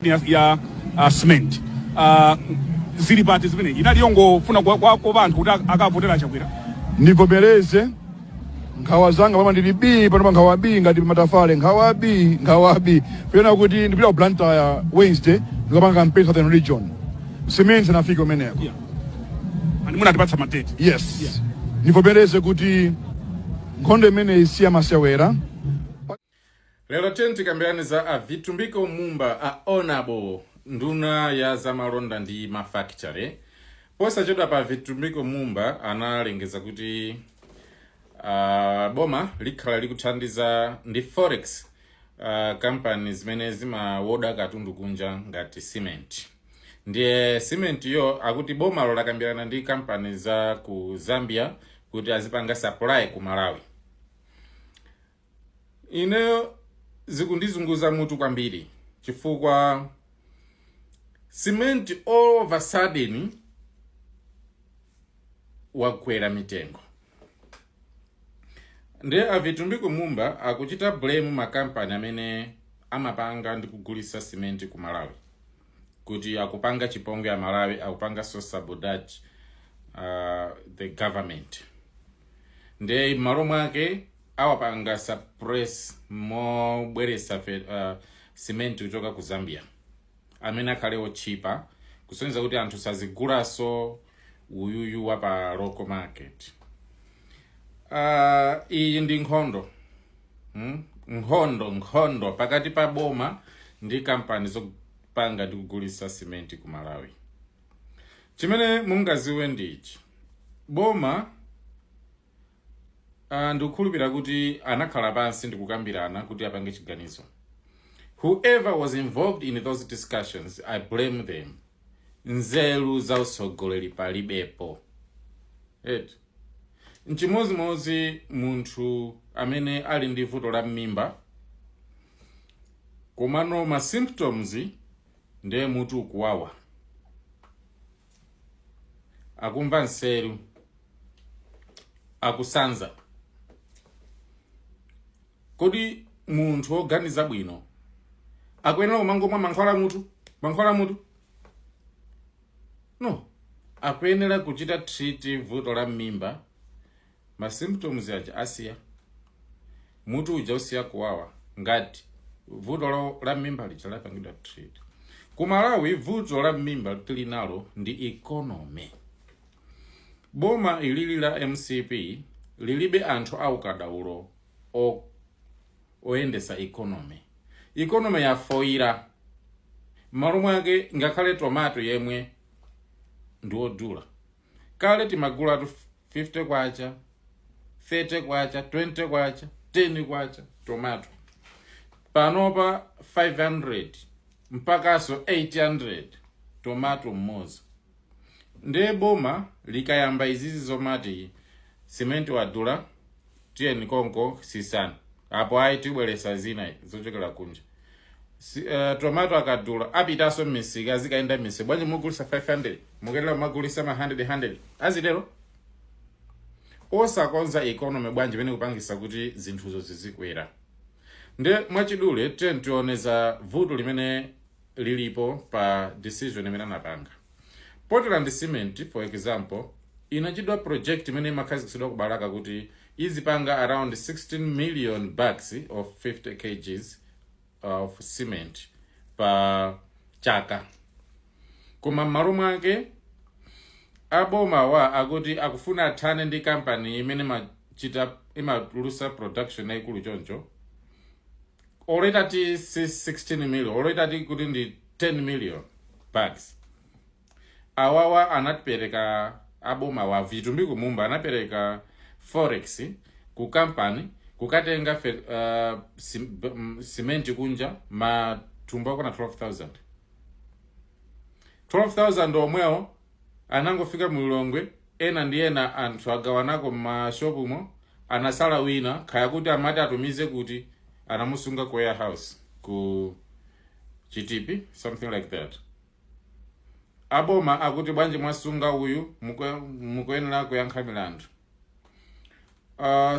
ya cement zili pati zimene inali yongofuna kwa anthu kuti akavotera Chakwera? Ndivomereze nkhawa zanga pama ndili b pano pa nkhawa b ngati matafale, nkhawa b, nkhawa b pena kuti ndipita ku Blantyre Wednesday, ndikapanga campaign Southern Region. Cement anafika umeneko. Yeah. And munatipatsa ma date. Yes. Yeah. Ndivomereze kuti nkhondo imeneyi si yamasewera. Lero tiyeni tikambirane za a Vitumbiko Mumba, a honorable nduna ya zamalonda ndi mafactory. Posachedwa pa Vitumbiko Mumba analengeza kuti boma likhala likuthandiza ndi forex kampani zimene zimawoda katundu kunja ngati cement. Ndiye cement yo akuti bomalo lakambirana ndi kampani za ku Zambia kuti azipanga supply ku Malawi. Ineyo zikundizunguza mutu kwambiri chifukwa cement all of a sudden wakwera mitengo. Ndiye a Vitumbiko Mumba akuchita blame makampani amene amapanga ndi kugulisa cement ku Malawi kuti akupanga chipongwe ya Malawi, akupanganso sabotage the government. Ndiye m'malo mwake awapanga suppress mobweresa cement kuchoka ku Zambia amene akhale otchipa, kusonyeza kuti anthu sazigulaso uyuyu wa pa local market. Iyi ndi nkhondo, Nkhondo, nkhondo pakati pa boma ndi kampani zopanga ndi kugulisa simenti ku Malawi. Chimene mungaziwe ndichi: boma ndikukhulupirira kuti anakhala pansi ndikukambirana kuti apange chiganizo. Whoever was involved in those discussions, I blame them. Nzeru za utsogoleri palibepo eti. Nchimozimozi munthu amene ali ndi vuto la m'mimba, komano ma symptoms ndiye mutu ukuwawa, akumva nseru, akusanza. Kodi munthu woganiza bwino akuyenera kumangomwa mankhwala mutu, mankhwala mutu? No, akuyenera kuchita treat vuto la m'mimba. Ma symptoms aja asiya, mutu uja usiya kuwawa ngati vuto la m'mimba lija lapangidwa treat. Ku Malawi vuto la m'mimba tili nalo ndi economy. Boma ilili la MCP lilibe anthu aukadaulo oyendesa economy. Economy yafoira. M'malo mwake ngakhale tomato yemwe ndi wodula. Kale timagulatu 50 kwacha, 30 kwacha, 20 kwacha, 10 kwacha tomato. Panopa 500 mpakaso 800 tomato mmodzi. Ndiye boma likayamba izizi zomati simenti wadula, tiyeni konko sisani, apo ayi tibweresa zina zochokera kunja. Tomato akadula apitanso m'misika, azikayenda m'misika: "Bwanji mugulisa 500? Mukenera mumagulisa ma 100 100." Azitero osakonza economy bwanji imene kupangisa kuti zinthuzo zizikwera? Nde mwachidule tiye tione za vuto limene lilipo pa decision imene anapanga. Portland Cement, for example, inachidwa project imene imakhazikitsidwa ku Balaka kuti izipanga around 16 million bags of 50 kgs of cement pa chaka. Koma m'malo mwake aboma wa akuti akufuna athane ndi kampani imene imachita, imatulusa production yayikulu choncho, oloitati si 16 million, oloitati kuti ndi 10 million bags. Awawa anapereka, aboma wa Vitumbiko Mumba anapereka forex ku kampani kukatenga simenti kunja mathumba okwana 12,000. 12,000 omwewo anangofika mu Lilongwe, ena ndi ena anthu agawanako m'mashopumo. Anasala wina, khaya kuti amati atumize kuti, anamusunga ku warehouse ku Chitipi, something like that. Aboma akuti bwanji mwasunga uyu? Mukuyenera kuyankha milandu.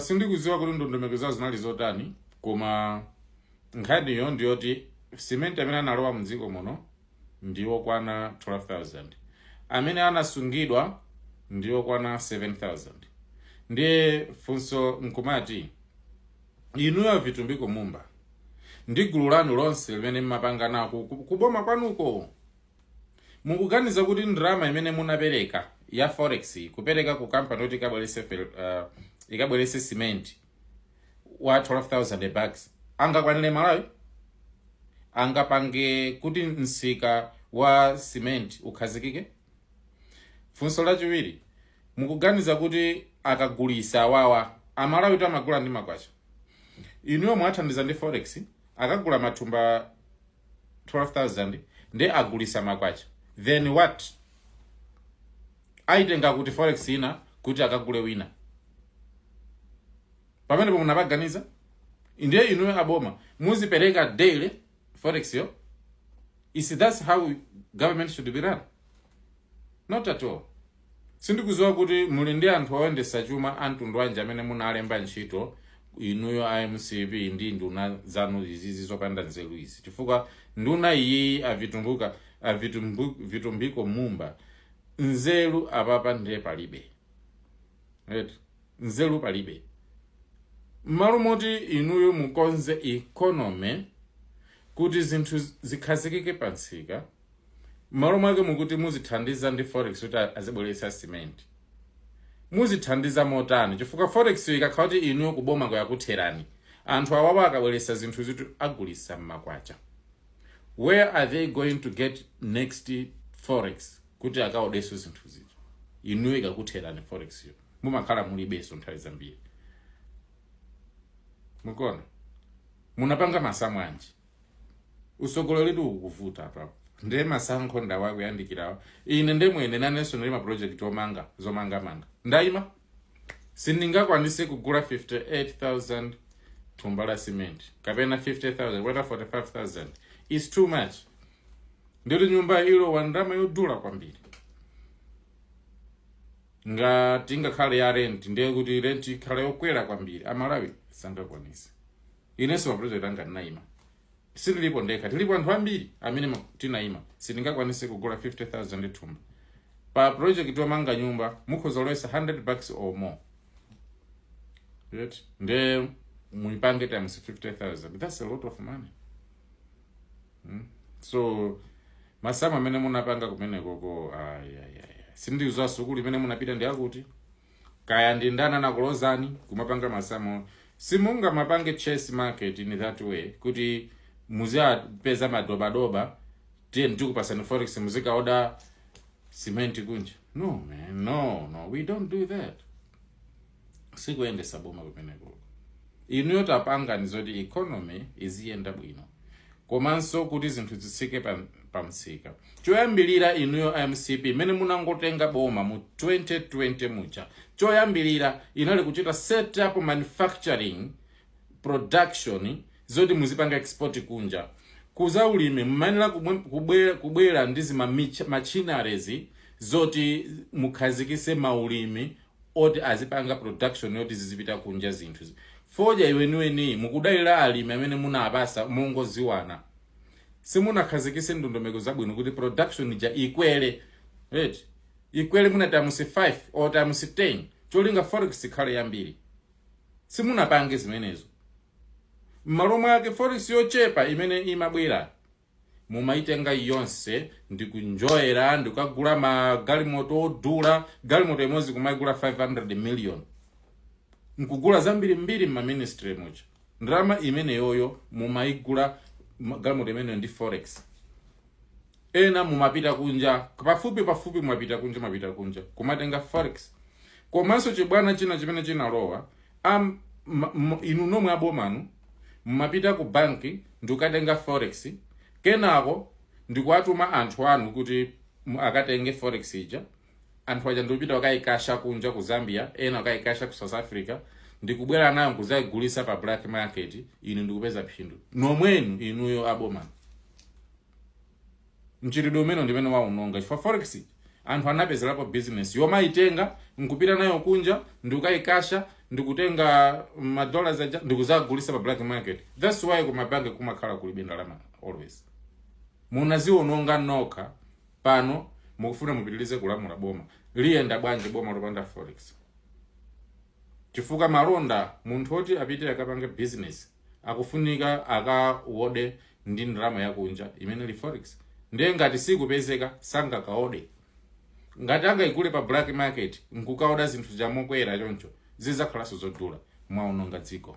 Sindikudziwa kuti ndondomeko zawo zinali zotani, koma nkhaniyo ndiyoti Cement amene analowa mdziko muno ndiwokwana 12,000, amene anasungidwa ndiwokwana 7000. Ndiye funso nkumati, inuyo Vitumbiko Mumba ndi gulu lanu lonse limene mmapanga nako kuboma kwanuko, mukuganiza kuti ndalama imene munapereka ya forex, kupereka ku kampani kuti ikabwerese cement wa 12,000 bags, angakwanire Malawi? Angapange kuti msika wa cement ukhazikike? Funso lachiwiri, mukuganiza kuti akagulisa awawa, Amalawi amagula ndi makwacha, inuyo mwathandiza ndi forex, akagula mathumba 12,000 ndi agulisa makwacha, then what? Aitenga kuti forex ina kuti akagule wina? Pamenepo munapaganiza? Ndiye inuyo aboma muzipereka daily forex yo? Is that's how government should be run? Not at all. Sindikuziwa kuti muli ndi anthu oyendesa chuma amtundu wanji amene munalemba ntchito inuyo a MCP ndi nduna zanu izizi zopanda nzeru izi, chifukwa nduna iyi avitumbuka Vitumbiko Mumba, nzeru apapa ndiye palibe, right? Nzeru palibe. M'malo moti inuyo mukonze economy kuti zinthu zikhazikike pansika, m'malo mwake mukuti muzithandiza ndi forex kuti azibweretsa cement. Muzithandiza motani? Chifukwa forex ikakhala kuti inuyo kuboma kwakutherani, anthu awawa akabweretsa zinthu zitu agulisa mmakwacha, where are they going to get next forex kuti akaodeso zinthu zija? Inuyo ikakutherani forex yo, mumakhala mulibenso nthawi zambiri. Mukona munapanga masamu anji? Usogoleri ukuvuta apapo, ndiye masankho ndawa akuyandikirawa. Ine ndemwene nanenso ndili ma project omanga zomangamanga, ndayima, sindingakwanise kugula 58,000 thumba la cement kapena 50,000 kapena 45,000, is too much. Nditi nyumba ilo ndalama yodula kwambiri. Ngati ingakhale ya rent, ndiye kuti rent ikhale yokwera kwambiri, Amalawi sangakwanise. Inenso ma project anga ndinayima. Sindilipo ndekha, tilipo anthu ambiri amene tinayima. Sindingakwanise kugula 50,000 thumba. Pa project yomanga nyumba mukhoza kulowesa 100 bucks or more, right? Nde muipange times 50,000, that's a lot of money. So masamu amene munapanga kumenekoko, ayayaya, sindiuza sukulu imene munapita ndi akuti kaya ndi ndani anakulozani kumapanga masamu. Simungamapange chase market in that way kuti muziyapeza madobadoba, tiye ndikupasani forex muzikaoda cement kunja. No man, no, no, we don't do that. Sikuyendesa boma kumenekoko. Inuyo tapangani zoti economy iziyenda bwino, komanso kuti zinthu zitsike pa msika. Choyambilira, inuyo MCP imene munangotenga boma mu 2020 muja, choyambilira inali kuchita set up manufacturing production zoti muzipanga export kunja. Kuza ulimi mumayenera kubwera ndi zima machineries zoti mukhazikise maulimi oti azipanga production yoti zizipita kunja zinthu. Fodya iweniweni mukudalira alimi amene munapasa mongoziwana. Simunakhazikise ndondomeko zabwino kuti production ija ikwere, right? Ikwere muna times 5 or times 10, cholinga forex ikhale yambiri. Simunapange zimenezo. M'malo mwake forex yochepa imene imabwera mumaitenga yonse ndikunjoyera, ndikukagula magalimoto odula, galimoto imodzi kumaigula 500 million, nkugula zambiri mbiri m'ma ministry muja. Ndalama imeneyoyo mumaigula galimoto imeneyo ndi forex. Ena mumapita kunja pafupi pafupi, mumapita kunja, mumapita kunja kumatenga forex. Komanso chibwana china chimene chinalowa, inu nomwe abomanu mumapita ku banki ndikukatenga forex, kenako ndikuwatuma anthu anu kuti akatenge forex ija. Anthu aja ndikupita wakayikasha kunja ku Zambia, ena wakayikasha ku South Africa, ndikubwera nayo nkuzayigulisa pa black market, inu ndikupeza phindu nomwenu inuyo abomanu. Mchitidwe umene ndimene waunonga, chifukwa forex anthu anapezerapo business yomayitenga nkupita nayo kunja ndikukayikasha, ndikutenga ma dollars aja ndikuzagulisa pa black market. That's why kumabanki kumakhala kulibe ndalama Always munaziononga nokha. Pano mukufuna mupitilize kulamula boma. Liyenda bwanji boma lopanda forex? Chifukwa malonda, munthu oti apite akapange business akufunika akaode ndi ndalama yakunja imene ili forex. Ndiye ngati sikupezeka, sangakaode. Ngati angayigule pa black market nkukaoda zinthu zamokwera choncho, zidzakhalanso zodula. Mwaononga dziko.